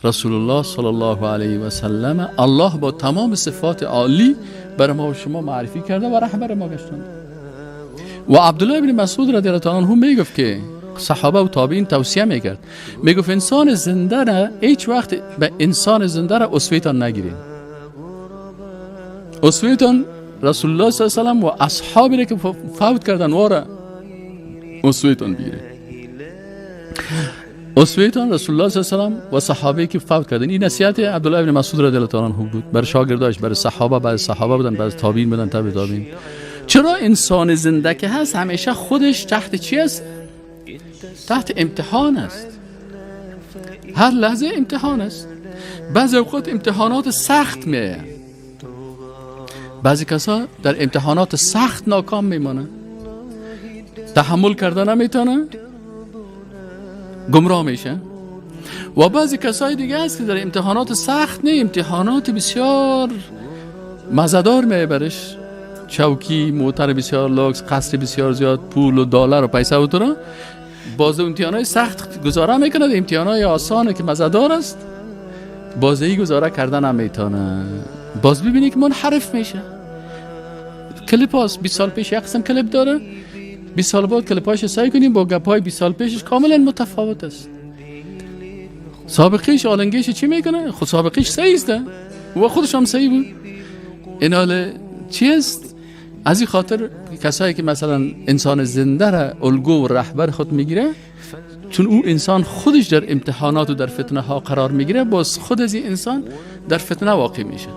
رسول الله صلی الله علیه و سلم الله با تمام صفات عالی برای ما و شما معرفی کرده و رهبر ما گشتند. و عبدالله بن مسعود رضی الله عنه میگفت که صحابه و تابعین توصیه میکرد، میگفت انسان زنده را هیچ وقت به انسان زنده را اسویتان نگیرین. اسویتان رسول الله صلی الله علیه و سلم و اصحابی را که فوت کردن واره اسویتان بگیرین. اسویتان رسول الله صلی الله علیه و سلم و صحابه که فوت کردن. این نصیحت عبدالله بن مسعود رضی الله عنه بود بر شاگرداش، بر صحابه، بر صحابه بودن، بر تابعین بودن، تابع تابعین. چرا انسان زنده که هست همیشه خودش تحت چی است؟ تحت امتحان است. هر لحظه امتحان است. بعضی اوقات امتحانات سخت میآید، بعضی کسا در امتحانات سخت ناکام میمانه، تحمل کرده نمیتونه، گمراه میشه. و بعضی کسای دیگه هست که در امتحانات سخت نه، امتحانات بسیار مزدار میه برش، چوکی، موتر بسیار لوکس، قصر بسیار زیاد، پول و دلار و پیسه و تو، باز امتحانات سخت گزاره میکنه، امتحانات آسانه که مزدار است بازی گزاره کردن نمیتونه. باز ببینی که منحرف میشه. کلیپ هاست 20 سال پیش یک قسم کلیپ داره، 20 سال بعد کلیپاش سعی کنیم با گپای 20 سال پیشش کاملا متفاوت است. سابقیش آلنگیش چی میکنه؟ خود سابقیش صحیح است و خودش هم صحیح بود. این حال چی است؟ از این خاطر کسایی که مثلا انسان زنده را الگو و رهبر خود میگیره، چون او انسان خودش در امتحانات و در فتنه ها قرار میگیره، باز خود از این انسان در فتنه واقع میشه.